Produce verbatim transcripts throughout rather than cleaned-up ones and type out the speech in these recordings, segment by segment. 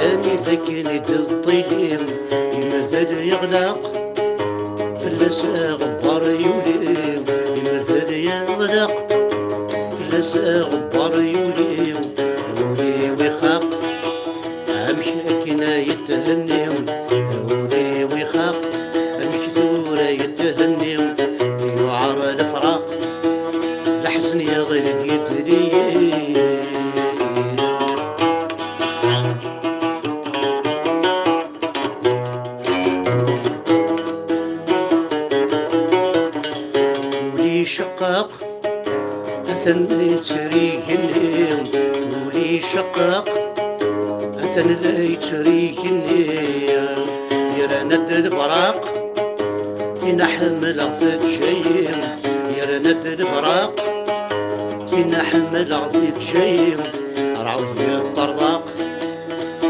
Anida akken i d-ṭṭili, imdel yeɣleq, fell-as aɣebbar yuli, imdel yeɣleq, fell-as aɣebbar yuli, ul-iw ixaq, amek akken ay thenni, ul-iw ixaq, amek tura ay thenni, yuɛer lefraq, leḥzen yeɣli-d yedli. Ul-iceqqeq, atan la yettru igenni, ul-iceqqeq, atan la yettru igenni, yerna-d lebraq, tinna ḥemmleɣ teǧǧa-yi, yerna-d lebraq, tinna ḥemmleɣ teǧǧa-yi, rɛud yeṭṭerḍeq.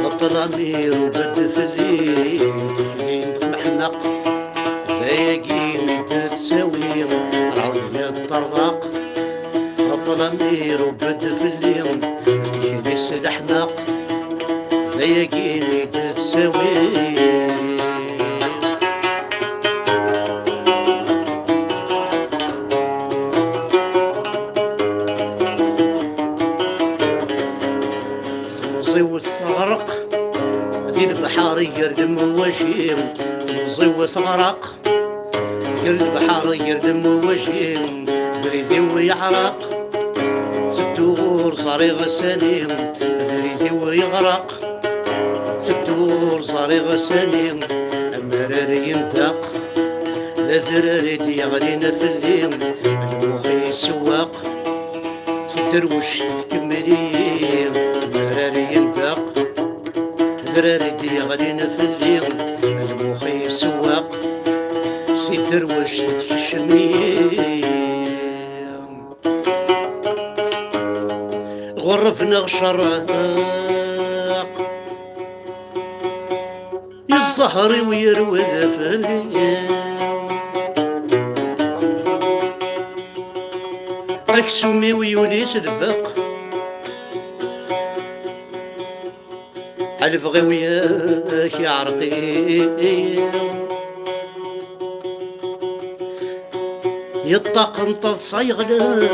Ṭṭlam irubb-d fell-i, tikli n tmeḥmeq, d ayagi i d-tettawi, rɛud yeṭṭerḍeq. Ṭṭlam irubb-d fell-i, tikli s leḥmeq, d ayagi i d-tettawi. Temẓi-w teɣreq di lebḥer gar lemwaji, temẓi-w teɣreq gar lebḥer gar lemwaji, abrid-iw yeɛreq, tedduɣ ur ẓriɣ sani, abrid-iw yeɣreq, tedduɣ ur ẓriɣ sani, amrar yendeq, d adrar i d-yeɣlin fell-i, lmux yessewwaq. Tiderwect tkemmel-iyi, amrar yendeq, adrar i d-yeɣlin fell-i, lmux yessewwaq, tiderwect tkecem-iyi. Ɣurref neɣ cerraq, i zzher-iw yerwel fell-i. Aksum-iw yuli s lfeq, a lebɣi-w yak iɛreq-iyi. Yeṭṭaq n taḍsa yeɣleq,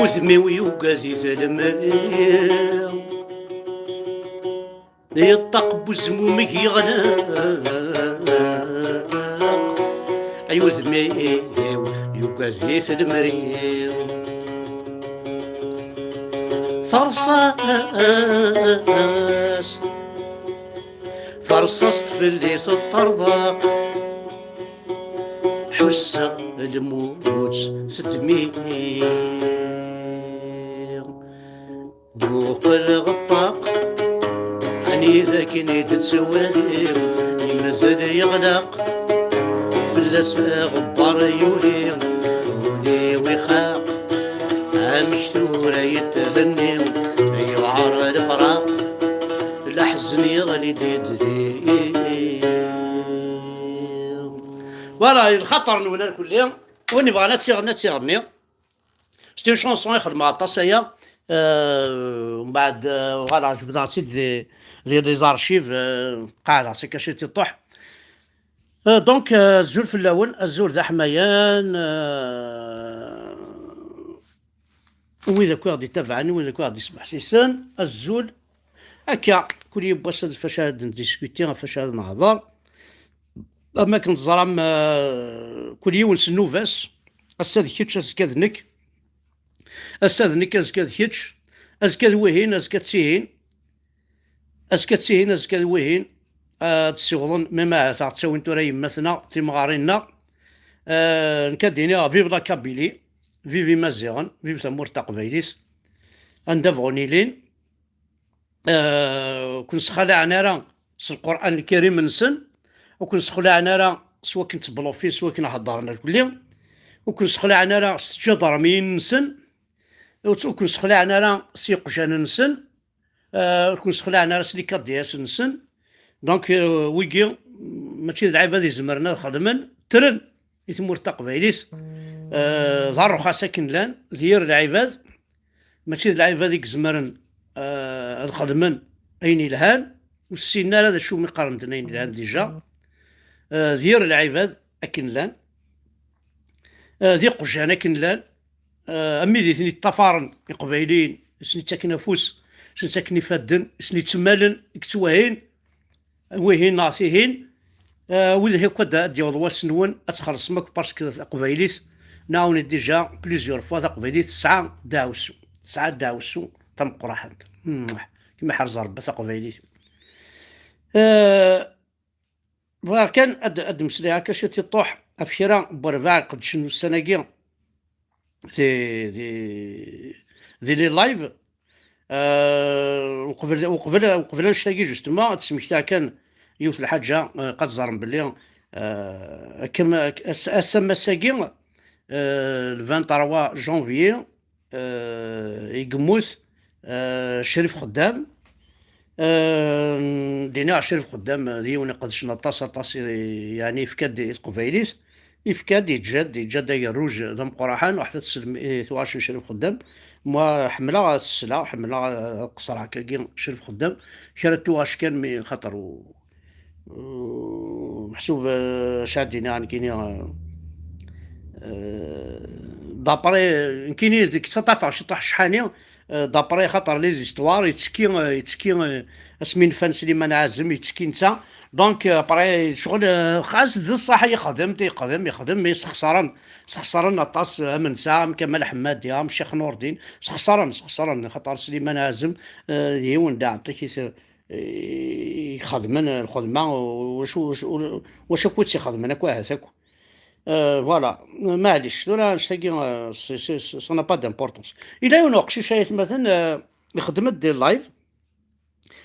udem-iw yugad-it lemri. Yeṭṭaq n uzmumeg yeɣleq, ay udem-iw yugad-it lemri. Tarṣast, tarṣast fell-i teṭṭerḍeq, ḥusseɣ lmut teddem-iyi. Muqel ɣeṭṭaq, anida akken i d-ttwali, imdel yeɣleq, fell-as aɣebbar yuli, ul-iw ixaq, amek tura yethenni, yuɛer lefraq, leḥzen yeɣli-d yedli. Voilà, lxaṭer-nwen irkelli, win yebɣan ad tt-iɣen, ad tt-iɣenni. C'est une chanson i xedmeɣ aṭas aya. Euh, mbeɛd, euh, voilà, jebdeɣ-tt-id di, di les archives, euh, qeɛdeɣ-tt akka ciṭ iṭuḥ. Euh, donc, euh, azul fell-awen, azul d aḥmayan, euh, wid akk i ɣ-d-itabaɛen, wid akk i ɣ-d-ismeḥsisen, azul. Akka, kul yiwwas ad fac ara d-ndiskuti, ɣef wacu ara nehḍer. Am akken teẓram, euh, kul yiwen s nnuba-s. Ass-a d kečč, azekka d nekk. Ass-a d nekk, azekka d kečč, azekka d wihin, azekka d tihin, azekka d tihin, azekka d wihin. Ad ssiwḍen, même ahat ad ɣ-ttawin tura yemma-tneɣ, timɣarin-nneɣ. Euh, nekk ad d-iniɣ, vive la Kabylie, vive Imaziɣen, vive tamurt taqbaylit, anda bɣun ilin. Euh, ur ken-sxalaɛen ara s Lqur'an Lkarim-nsen, ur ken-sxalaɛen ara s wakken ttbluffin, s wakken heddren irkelli, ur ken-sxalaɛen ara s tǧadarmiyin-nsen, ur ur ken-sxalaɛen ara s yiqjan-nsen, euh, ur ken-sxalaɛen ara s likadiyas-nsen. Donc, euh, wigi mačči d lɛibad izemren ad xedmen, ttren i tmurt taqbaylit, euh, d rrxas akken llan, d yir lɛibad. mačči d lɛibad i izemren, eh, ad xedmen ayen yelhan, ur ssinen ara d acu mi qqaren-ten ayen yelhan dija. Eh, d yir lɛibad akken llan, eh, d iqjan akken llan, eh, am wid i ten-iṭṭafaren iqbayliyen, i sen-ittaken afus, i sen-ittaken ifadden, i sen-ittemmalen, i yettwahin, wihin neɣ tihin, eh, wid akk ad, ad d-yaweḍ wass-nwen ad txellṣem akk, parce que taqbaylit, nɛawen-d déjà plusieurs fois, taqbaylit tesɛa ddaɛwessu, tesɛa ddaɛwessu tameqqrant. Mwah. Kem iḥrez Rebbi taqbaylit. Eh, bɣiɣ kan ad, ad d-meslayeɣ akka ciṭ i ṭuḥ ɣef kra n werbaɛ iqeddcen ussan-agi di, di, di les lives. Euh, uqbel, uqbel, uqbel annect-agi, justement, ad d-smektiɣ kan yiwet lḥaǧa, euh, qad ẓren belli, euh, akken, ass, ass, am ass-agi, euh, le vingt-trois janvier, euh, i yemmut, euh, Crif Xeddam. Euh, dina Crif Xeddam d yiwen iqedcen aṭas, aṭas, i, yeɛni yefka-d i teqbaylit, yefka-d, yeǧǧa-d, yeǧǧa-d agerruj d ameqqraḥan, waḥed ad teslem i tuɣac n Crif Xeddam. Moi, ḥemmleɣ ad sleɣ, ḥemmleɣ ad qeṣreɣ akkagi Crif Xeddam. Kra n tuɣac kan, mi xaṭer u-, u-, meḥsub, eh, acu ad d-iniɣ nekkini, eh, eh, d'après, nekkini deg ttaṭṭafeɣ ciṭuḥ ccḥani, eh, d'après xaṭer les histoires, yettekki, eh, yettekki, eh, asmi nfan Sliman Ɛazem, yettekki netta. Donc, euh, après, ccɣel, euh, xas d ṣṣeḥ yexdem, yexdem, yexdem, mais sxeṣren, sxeṣren aṭas, euh, am netta, am Kamal Ḥemmadi, am Ccix Nurdin, sxeṣren, sxeṣren, xaṭer Sliman Ɛazem, euh, d yiwen daɣen, takit, euh, ixedmen lxedma, wacu, wacu, wacu akk i tt-ixedmen akk, ahat akk. Euh, voilà, maɛlic, tura annect-agi, euh, c'est, c'est, c'est, ça n'a pas d'importance. Yella yiwen uqcic ay atmaten, euh, ixeddem-d des lives,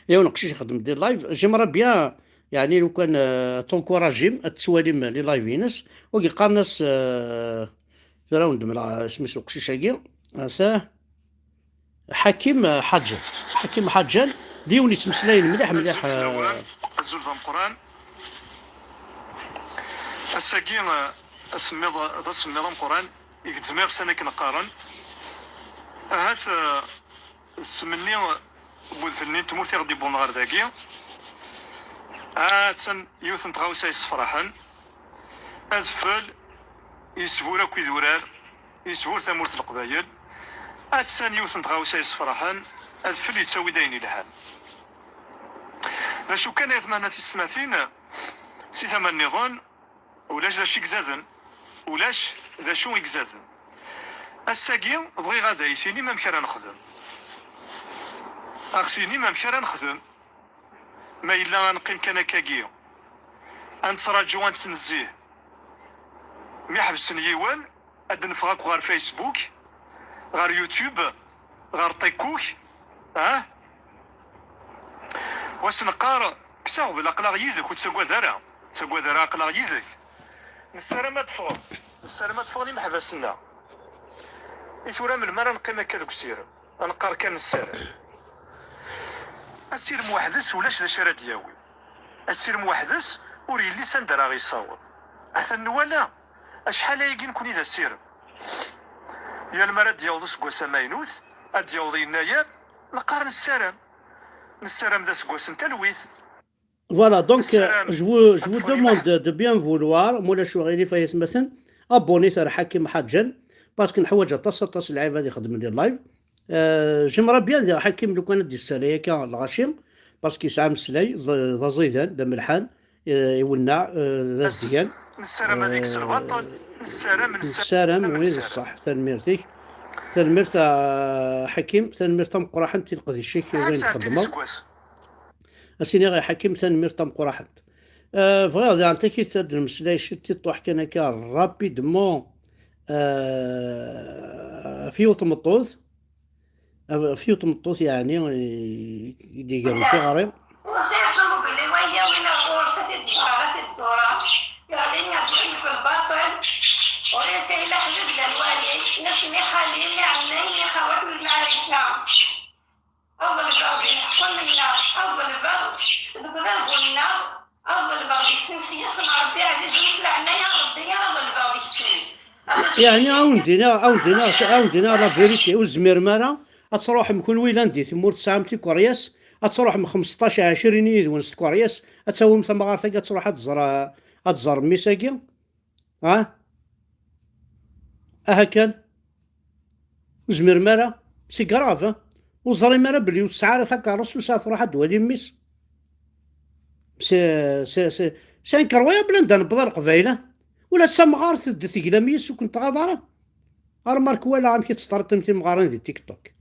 yiwen uqcic ixeddem des lives, j'aimerais bien, yeɛni, lukan, euh, t'encouragem, ad tettwalim les lives-ines, wagi qqaren-as, euh, tura ur ndemleɣ isem-is uqcic-agi, ata, Ḥakim, euh, Ḥaǧan. Ḥakim Ḥaǧan, d yiwen yettmeslayen mliḥ, mliḥ, azul fell-awen, euh, azul d ameqqran. Ass-agi, euh, asemmiḍ, d asemmiḍ ameqqran, i gezzmeɣ s akken qqaren. Ahat, euh, d ssem-nni n wedfel-nni n tmurt i ɣ-d-iwwḍen ɣer dagi. Attan yiwet n tɣawsa yessefraḥen. Adfel yesbur akk idurar, yesbur tamurt n Leqbayel. Attan yiwet n tɣawsa yessefraḥen, adfel yettawi-d ayen yelhan. D acu kan, ay atmaten tisetmatin, si tama nniḍen, ulac d acu i izaden. Ulac d acu i izaden. Ass-agi, bɣiɣ ad ay-tinim amek ara nexdem. Ad aɣ-tinim amek ara nexdem. Ma yella ad neqqim kan akkagi, ad nettraǧu, ad nettnezzih, mi ḥebsen yiwen, ad d-neffeɣ akk ɣer Facebook, ɣer YouTube, ɣer TikTok, ah? Wa s-neqqar, kkes aɣbel, aql-aɣ yid-k, ur ttagad ara, ur ttagad ara, aql-aɣ yid-k. Nessaram ad d-ffɣen, nessaram ad d-ffɣen imeḥbas-nneɣ. I tura, melmi ara neqqim akka deg usirem? Ad neqqar kan nessaram. Asirem weḥd-s ulac d acu ara d-yawi. Asirem weḥd-s ur yelli s anda ara ɣ-yessaweḍ. Atan nwala acḥal ayagi nekni d asirem. Yal mi ara d-yaweḍ useggas amaynut, ad d-yaweḍ yennayer, neqqar nessaram. Nessaram d aseggas n talwit. Voilà, donc, euh, je vous, je vous demande de, de bien vouloir, ma ulac aɣilif ay atmaten, abonnez-vous ar Ḥakim Ḥaǧan, parce que neḥwaǧ aṭas, aṭas n lɛibad ixeddmen les lives. Euh, j'aimerais bien dire Ḥakim lukan ad d-yessalay akka lɣaci, parce que yesɛa ameslay, d, d aẓidan, d amelḥan, euh, iwenneɛ, euh, d azedgan. Nessaram ad yekkes lbaṭel, nessaram, nessaram, oui, d ṣṣeḥ, tanemmirt-ik. Tanemmirt a Ḥakim, tanemmirt tameqqraḥent i leqdic-ik i wayen txeddmeḍ. Ad s-iniɣ i Ḥakim tanemmirt tameqqraḥent. Euh, bɣiɣ daɣen takit ad d-nemmeslay ciṭ i ṭuḥ kan akka, rapidement, euh, ɣef yiwet tmeṭṭut, ɣef yiwet tmeṭṭut, yeɛni, i, i d-igren tiɣri. Ur sɛiɣ ṭumubil i waya, win ɣur-s ad t-id-ẓreɣ, ad t-id-ẓureɣ. Yeɣli ad yeḥbes lbaṭel. Ur yesɛi la ḥdud la lwali, la s-nni xali, ni ɛemmi, ni xawat, ni lɛarika. Aḍelbeɣ di leḥkem-nneɣ, aḍelbeɣ deg udabu-nneɣ, aḍelbeɣ deg-sen s yisem n Ṛebbi ɛzizen s leɛnaya n Ṛebbi, aḍelbeɣ deg-sen. Yeɛni, a wen-d-iniɣ, a wen-d-iniɣ, a wen-d-iniɣ la vérité, ur tezmirem ara Ad truḥem kunwi llan di tmurt tesɛam tikeryas, ad truḥem xmesṭac ɛecrin yid-wen s tkeryas, ad tawim tamɣart-agi, ad truḥ ad tẓer, ad tẓer mmi-s-agi. Ha? Aha kan. Ur zmiren ara. C'est grave, hein? Ur ẓrin ara belli ur tesɛi ara takeṛṛust, ur tesɛi, truḥ ad d-twali mmi-s. C'est, c'est, c'est, c'est incroyable anda newweḍ a Leqbayel, hein? Ula d tamɣart d teglam yis ur kent-tɣaḍ ara. Remarque wala amek i tettṭerṭim timɣarin di TikTok.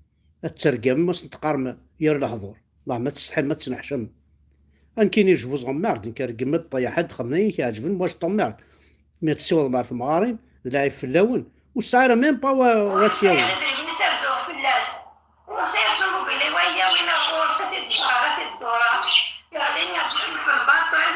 Ad tergam, ma sen-teqqarem yir lehdur. Allah, ma testḥim, ma tettneḥcam. Nekkini, je vous emmerde, nekk reggem ad ṭṭayaḥ ad xemmen ayen k-iɛeǧben, moi je t'emmerde. Mi tessiwḍem ɣer temɣarin, d lɛib fell-awen. Ur tesɛi ara même pas wa, wa tt-yawin. Ur sɛiɣ idrimen i s-rzuɣ fell-as. Ur sɛiɣ ṭumubil i wa yi-yawin ar ɣur-s, ad t-id-ẓreɣ, ad t-id-ẓureɣ. Yeɣli ad d-yemxel baṭel.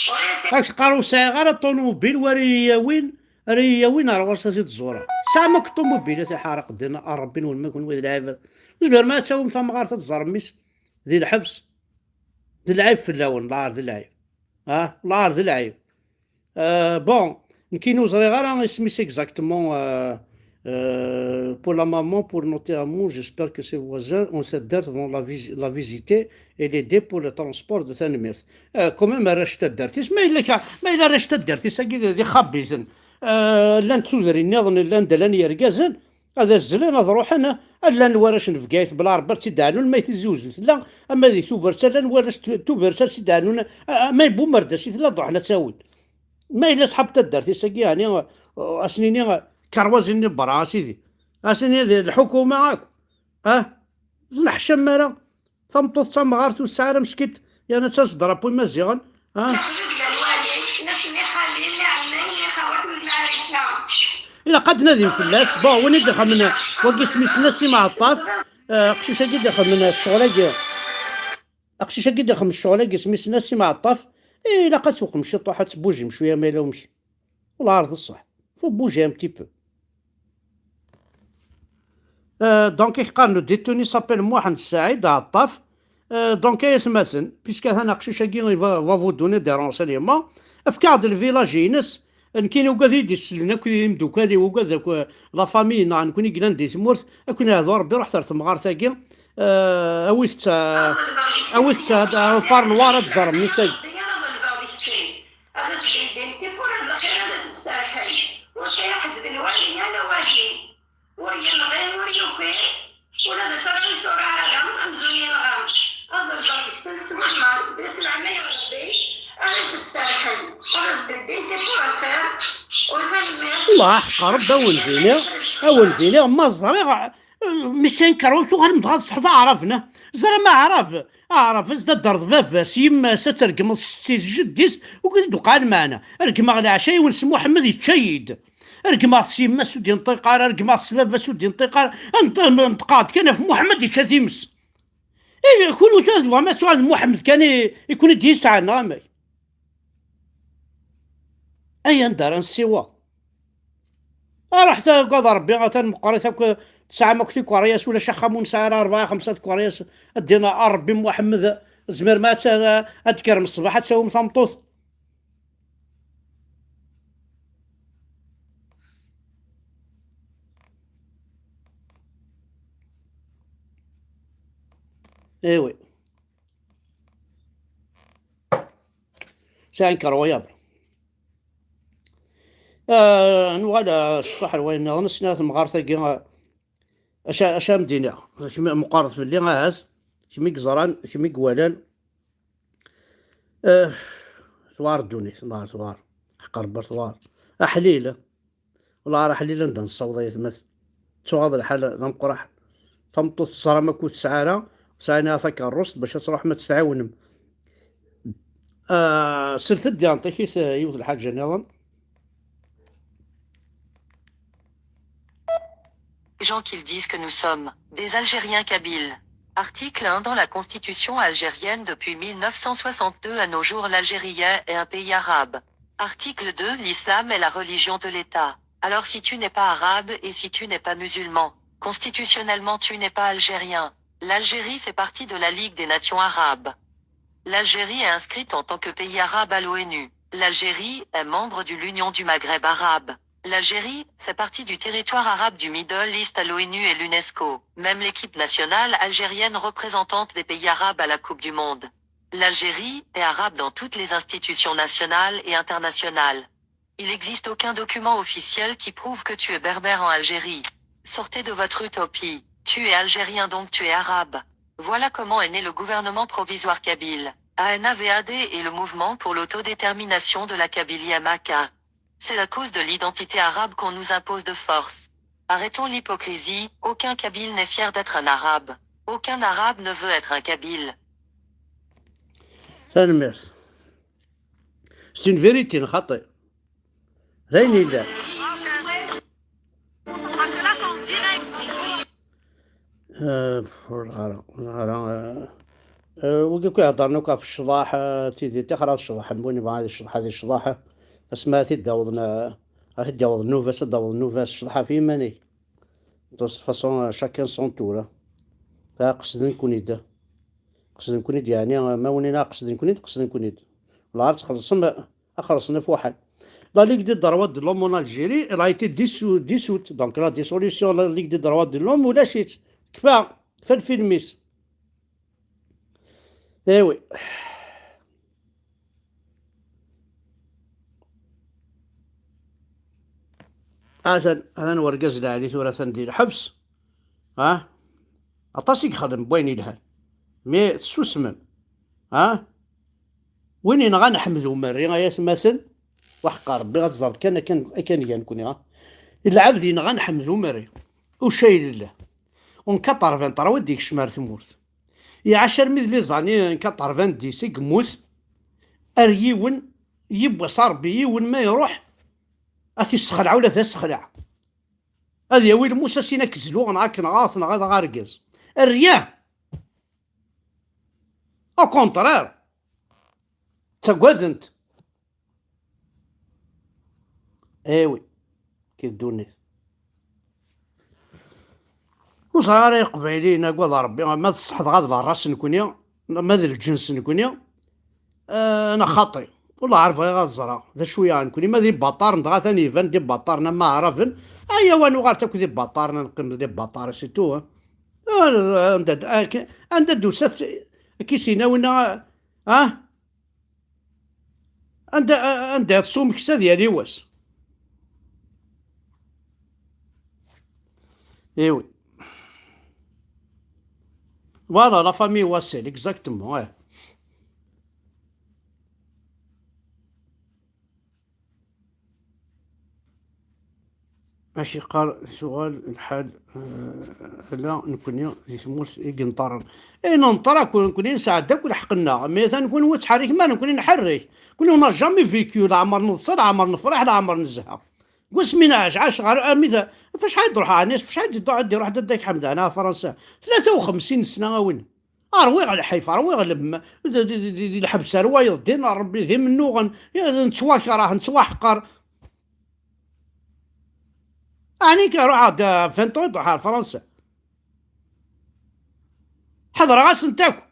Ur as- Ad k-teqqar ur sɛiɣ ara ṭumubil, wa ara yi-yawin, ara yi-yawin ar ɣur-s ad t-id-ẓureɣ. Tesɛam akk ṭumubilat iḥerq ddin, a Ṛebbi-nwen, ma kunwi d lɛibad. Ur tezmirem ad tawim tamɣart ad tẓer mmi-s di lḥebs. D lɛib fell-awen, lɛar d lɛib. Ah, lɛar d lɛib. Euh, bon, nekkini ur ẓriɣ ara isem-is exactement, euh, euh, pour la maman, pour notamment, j'espère que ses voisins en taddart vont la, visi- la visiter et l'aider pour le transport de, tanemmirt. Euh, quand même, arrac taddart-is, ma yella ka, ma yella arrac taddart-is agi d, d ixabiten. Euh, llant tudrin nniḍen, llan d, llan yergazen, ad azzlen, ad ruḥen, llan warrac n Bgayet, bla Rebbi, ad tt-id-ɛnun, ma i Tizi Uzzu tella, ama di Tubersa, llan warrac n Tubersa ad tt-id-ɛnun, a-, ama i Bumerdas i tella, ad ruḥen ad tt-awin. Ma yella ṣṣḥab taddart-is-agi, yeɛni, uh, ad s-nini, uh, kerwazi-nni n berra, a sidi. Ad s-nini d lḥukuma akk. Ah? Ur neḥcam ara. Tameṭṭut d tamɣart ur tesɛi ara meskint. Yerna ad tales drapeau imaziɣen. Ah? Ilaq ad nadim fell-as. Bon, win i d-ixemmen, wagi isem-is Nassim Ɛeṭṭaf. Ah, aqcic-agi d-ixemmen ccɣel-agi. Aqcic-agi d-ixemmen ccɣel-agi, isem-is Nassim Ɛeṭṭaf. Eh, ilaq ad tewqem ciṭuḥ, ad tebujim cwiya ma yella umek. Wallah, d ṣṣeḥ. Faut bouger un petit peu. Euh, donc, i qqaren le détenu s'appelle Mohamed Saïd Attaf. Euh, donc, ay atmaten, puisque atan aqcic-agi, il va, va vous donner des renseignements. Efk-aɣ-d le village-ines, nekkini ugad i d-isellen akk imeddukal-iw, ugad akk, euh, la famille-nneɣ, nekkni i yellan di tmurt, ad ken-ihdu Rebbi, ruḥet ar temɣart-agi, euh, awit-tt, euh, awit-tt, euh, par noir ad ẓren mmi-s-agi. Ad as-d-ldin tiwwura n lxir, ad as-d-serḥen. Ur sɛiɣ ḥedd d lwali, ala wali. Ur yenɣi, ur yuki, ula d acu ara yesɛu ara amzun yenɣa. Ad ẓẓeɣ deg-sen s wemma, s leɛnaya n Rebbi, ad as-d-serḥen. Ad as-d-ldin tiwwura n lxir. Ur tanemmirt. Wallah, ḥeqq Rebbi, ad wen-d-iniɣ, ad wen-d-iniɣ, ma ẓriɣ, mi s-yenker ur tuɣalem dɣa tṣeḥḥa aɛrab-nni. Ẓer ama aɛrab, aɛrab, ad s-d-adreḍ baba-s, yemma-s, ad tregmeḍ setti-s, jeddi-s, ur d-uqɛan meɛna. Regmeɣ leɛca-iw s Muḥemmed, yečča-yi-d. Regmeɣ-t s yemma-s ur d-yenṭiq ara, regmeɣ-t s baba-s ur d-yenṭiq ara. Ant-, neṭqeɣ-d kan ɣef Muḥemmed yečča times. I kunwi tura tebɣam ad tuɣalem d Muḥemmed kan i, i ken-id-yesɛan, neɣ amek? Ay, anda ara nessiweḍ? Ruḥet, agad Rebbi, atan meqqrit akk, tesɛam akk tikeryas, ulac axxam ur nesɛi ara rebɛa, xemsa tikeryas, ad d-iniɣ a Rebbi Muḥemmed, tzemrem ad t-, ad d-tkerrem ṣṣbeḥ, ad tawim tameṭṭut. Eh oui. C'est incroyable. Ah, nuɣal, ah, cṭuḥ ar wayen nniḍen, sniɣ temɣart-agi, ah, acu, acu am d-iniɣ? Kemm meqqret fell-i, ahat, kemm i yeẓran, kemm i iwalan. Ah, tuɣar ddunit, tuɣar, tuɣar. Ḥeqq Rebbi tuɣar. Aḥlil. Wallah, ara ḥlil anda nessaweḍ ay atmat. Ttuɣaḍ lḥal d ameqqraḥ. Tameṭṭut teẓram akk ur tesɛi ara, ur tesɛi ara takeṛṛust bac ad tṛuḥem ad tt-tɛiwnem. Ah, slet-d, yeɛṭik-it, eh, yiwet lḥaǧa nniḍen. Gens qu'ils disent que nous sommes des Algériens kabyles. Article un, dans la constitution algérienne, depuis mille neuf cent soixante-deux à nos jours, l'Algérie est un pays arabe. Article deux, l'islam est la religion de l'État. Alors si tu n'es pas arabe et si tu n'es pas musulman, constitutionnellement tu n'es pas algérien. L'Algérie fait partie de la Ligue des nations arabes. L'Algérie est inscrite en tant que pays arabe à l'ONU. L'Algérie est membre de l'Union du Maghreb arabe. L'Algérie fait partie du territoire arabe du Middle East à l'ONU et l'UNESCO. Même l'équipe nationale algérienne représentante des pays arabes à la Coupe du Monde. L'Algérie est arabe dans toutes les institutions nationales et internationales. Il n'existe aucun document officiel qui prouve que tu es berbère en Algérie. Sortez de votre utopie. Tu es algérien, donc tu es arabe. Voilà comment est né le gouvernement provisoire kabyle, A N A V A D, et le mouvement pour l'autodétermination de la Kabylie, M A K. C'est la cause de l'identité arabe qu'on nous impose de force. Arrêtons l'hypocrisie, aucun kabyle n'est fier d'être un arabe. Aucun arabe ne veut être un kabyle. Tanemmirt. C'est une vérité, xaṭi. D ayen yellan. Eh, ur ẓriɣ ara, ur ẓriɣ ara, eh, eh, wigi akk iheddren akk ɣef ccḍeḥ, eh, tidi tixer ad ceḍḥen, win yebɣan ad yecḍeḥ ad yecḍeḥ. Asmi ara t-id-awḍen, eh, ara t-id-awḍen nnuba-s, ad d-awḍen nnuba-s, ccḍeḥ ɣef yiman-ik. De toute façon, eh, chacun son tour, eh. Qesden-ken-id. Qesden-ken-id, yeɛni, eh, ma win-ina qesden-ken-id, qesden-ken-id. Lɛar txellṣem, eh, ad xellṣen ɣef waḥed. La Ligue des droits de l'homme en Algérie, elle a été dissou-, dissoute. Donc la dissolution de la Ligue des droits de l'homme, ulac-itt. Kfa, kfa lfilm-is. Eh oui. Atan, atan urgaz lɛali tura atan di lḥebs. Ha? Aṭas i yexdem n wayen yelhan. Mais tessusmem. Ha? Win yenɣan Ḥmed Umerri, ay atmaten, waḥeqqa Rebbi, ad teẓreḍ kan akken, akken gan nekni, ha? Lɛebd yenɣan Ḥmed Umerri, ucayel llah. En quatre-vingt-trois i d-yekcem ar tmurt. Iɛac armi d les années quatre-vingt-dix i yemmut, ar yiwen, yiwwas Rebbi, yiwen ma iruḥ, ad t-issexleɛ ula d asexleɛ. Ad yawi lmus ad s-yini akken zluɣ, neɣ akken ɣart, neɣ ad aɣ argaz. Rien! Au contraire! Ttaggaden-t. Eh oui, ki ddunit. Ur ẓriɣ ara Iqbayliyen, agad Rebbi, ma d ṣṣeḥ dɣa d leṛṛas nekni, ma d lǧens nekni, eh, neɣ xaṭi. Wellah ar bɣiɣ ad ẓreɣ d acu yeɣ nekni, ma d ibaṭaren dɣa atan iban d ibaṭaren am aɛraben. Ayaw ad nuɣal akk d ibaṭaren, ad neqqim d ibaṭaren, c'est tout, hein. Ah, anda d-, ak-, anda d-tusa t-, kisina winna, ah? Anda, anda yeṭṭes umeksa ad yali wass. Eh oui. Voilà, la famille Wassel, exactement, ouais. Acu yeqqar tuɣal lḥal, eh, ala nekni di tmurt i yenṭerren. I nenṭer akk, nekni nesɛedda akk lḥeqq-nneɣ, mais atan kunwi ur ttḥerrikem ara, nekni nḥerrek. Kunwi on n'a jamais vécu, leɛmer neḍsa, leɛmer nefreḥ, leɛmer nezha. Deg wasmi nɛac, ɛac ɣer, armi d, ɣef acḥal i d-ruḥ ɛni, ɣef acḥal i d-iruḥ dadda-k Ḥemdan ɣer Fransa? Tlata u xemsin sna a win. Rwiɣ lḥif, rwiɣ lem, d, d, d, d, d lḥebs ar wayeḍ din, Rebbi d imennuɣen, nettwakrah, nettwaḥqer. Ɛni ka ruḥeɣ-d vingt ans i d-ruḥeɣ ar Fransa? Ḥeḍreɣ-asent akk.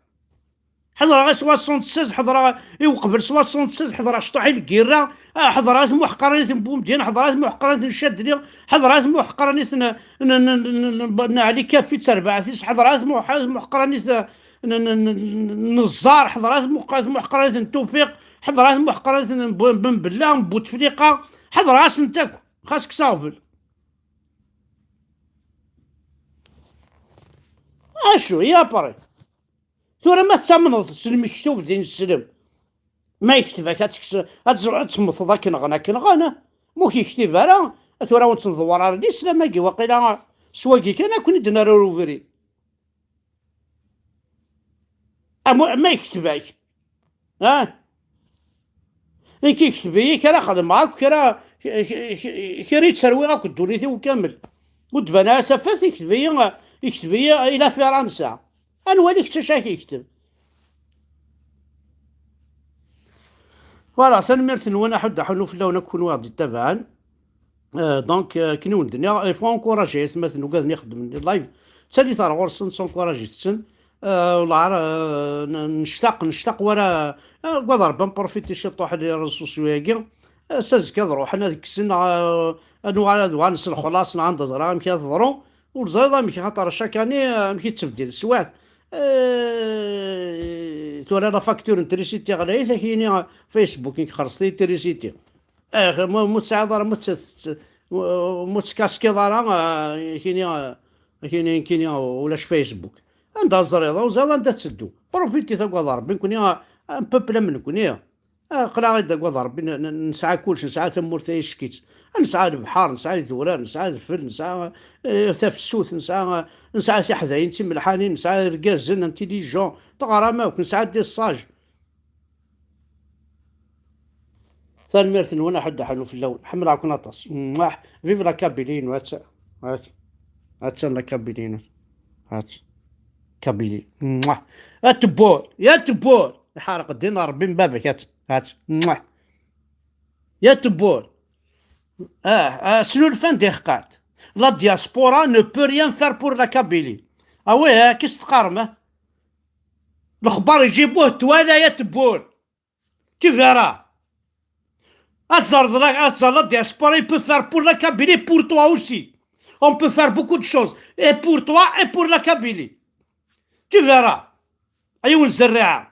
Ḥeḍreɣ i soixante-seize, ḥeḍreɣ i uqbel soixante-seize, ḥeḍreɣ cṭuḥ i lgirra, ah, ḥeḍreɣ i tmuḥqranit n Bumedyen, ḥeḍreɣ i tmuḥqranit n Cadli, ḥeḍreɣ i tmuḥqranit n, n, n, n, n, n Ɛli Kafi d terbaɛt-is, ḥeḍreɣ i tmuḥ-, tmuḥqranit n, n, n, n, n Ẓẓar, ḥeḍreɣ i tmuḥ-, tmuḥqranit n Tufiq, ḥeḍreɣ i tmuḥqranit n Bu-, Ben Bella, n Butefliqa, ḥeḍreɣ-asent akk, xas kkes aɣbel. Acu, i après? Tura ma tettamneḍ s lmektub din slem, ma yekteb-ak ad tekseḍ, ad tẓ-, ad temmteḍ akken ɣen, akken ɣen, ma ur k-yektib ara, tura ur tt-nḍewwer ara d islam-agi, waqila s wagi kan ad ken-id-nerr ɣer ubrid. Amu-, ma yekteb-ak, ha? Nekk yekteb-iyi kra xedmeɣ akk, kra, k-, k-, k-, kra i tt-rwiɣ akk ddunit-iw kamel. Ur d-tban ara tafat, yekteb-iyi, yekteb-iyi ila Fransa. Ad nwali kečč acu ak-yekteb. Voilà, tanemmirt-nwen, aḥuddu aḥunnu fell-awen akk kunwi i ɣ-d-ittabaɛen. Euh, donc, euh, akken i wen-d-nniɣ, il faut encourager atmaten ugaden ixeddmen live. Ttalit ar ɣur-sen, sencouragit-ten. Euh, wellah, euh, n-, nectaq, nectaq wara, euh, agad Rebbi, nprofiti ciṭuḥ di réseaux sociaux-agi. Euh, s azekka ad ruḥen ad kksen, euh, Ad nuɣal ad uɣal s lexlaṣ neɣ anda ẓriɣ amek ad teḍru. Ur ẓriɣ amek, xaṭer chaque année amek yettbeddil teswiɛt. Tura la facture n trisiti ɣlayet, ak-yini Facebook i ixelleṣ trisiti. Axir ma ur tesɛiḍ ara, ma ur teskaskiḍ ara, kini kini kini ulac Facebook. Anda ẓriḍ, ur ẓriḍ anda tetteddu. Profiti tagad Rebbi, nekni un peuple am nekni. Aql-aɣ-id deg wad Rebbi, nesɛa kullec, nesɛa tamurt ay ickit, nesɛa lebḥer, nesɛa idurar, nesɛa adfel, nesɛa eh, tafsut, nesɛa, nesɛa tiḥdayin d timelḥanin, nesɛa irgazen intelligent, teɣram akk, nesɛa des sages. Tanemmirt-nwen, aḥuddu aḥunu fell-awen. Ḥemmleɣ-ken aṭas. Mwah. Vive la Kabylie-inu. Att-, att-, attan la Kabylie-inu. Att-, Kabylie. Mwah. At Tewwur, ya Tewwur. Iḥerq ddin Rebbi n baba-k. Att-, att-, mwah. Ya Tewwur. Ah, ah, snulfan di xqat. La diaspora ne peut rien faire pour la Kabylie. Ah ouais, ah, qu'est-ce que teqqarem, ah? Lexbar ijibuh twala, ya Tewwur. Tu verras. Ad tzerḍ la, ad tzerḍ la diaspora, il peut faire pour la Kabylie, pour toi aussi. On peut faire beaucoup de choses. Et pour toi, et pour la Kabylie. Tu verras. Ay un zerriɛa.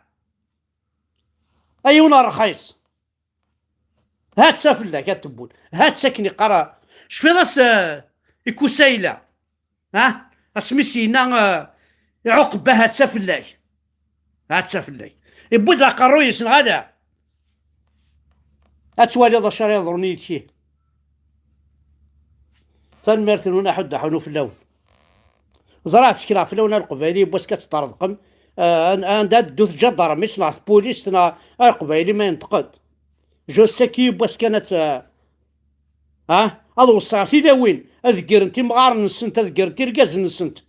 Ay un rxis. Ha-tt-a fell-ak, a Tewwur. Ha-tt-a akken iqqar. Cfiḍ-as, eh, i Kusayla. Ha? Asmi s-yenna, eh, iɛuqeb, ha-tt-a fell-ak. Ha-tt-a fell-ak. Iwwi-d aqerruy-is, neɣ ala? Ad twaliḍ acu ara yeḍrun yid-k. Tanemmirt-nwen, aḥuddu aḥunu fell-awen. Ẓriɣ ttekleɣ fell-awen a Leqbayel, yiwwas kan ad teṭṭerḍqem, eh, an-, anda ad teddu tǧadarmit neɣ tpulist neɣ a Leqbayel ma yenṭeq-d. Je sais que yiwwas kan ad t-, ah, ad weṣṣaɣ tilawin, ad ggrent imɣaren-nsent, ad ggrent irgazen-nsent.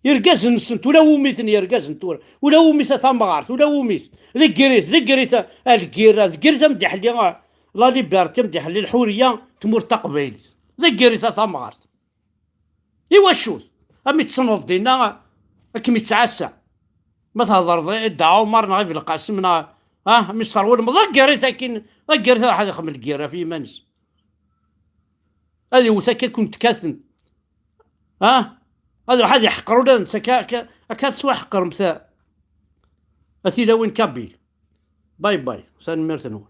Irgazen-nsent, ula wumiten yergazen tura, ula wumit a tamɣart, ula wumit. Deggirit, deggirit a, a lgirra, deggirit a mdiḥelli, a, la liberté, a mdiḥelli, lḥuriya, tmurt taqbaylit. Deggirit a tamɣart. Iwacu? Am i tessneḍ dinna, ad kem-ittɛassa. Ma thedreḍ i Dda Ɛumar neɣ i Belqasem neɣ, ah, mi tesserwulem, ḍegger-it akkin, ḍegger-it ad ḥad ixdem lgirra ɣef yiman-is. Ad iwet akka ken-tkaten. Ah? Ad iruḥ ad iḥqer ula d netta akka, akka, akka ad tettwaḥqremt a, a tilawin kabyle. Bye bye. Tanemmirt-nwen.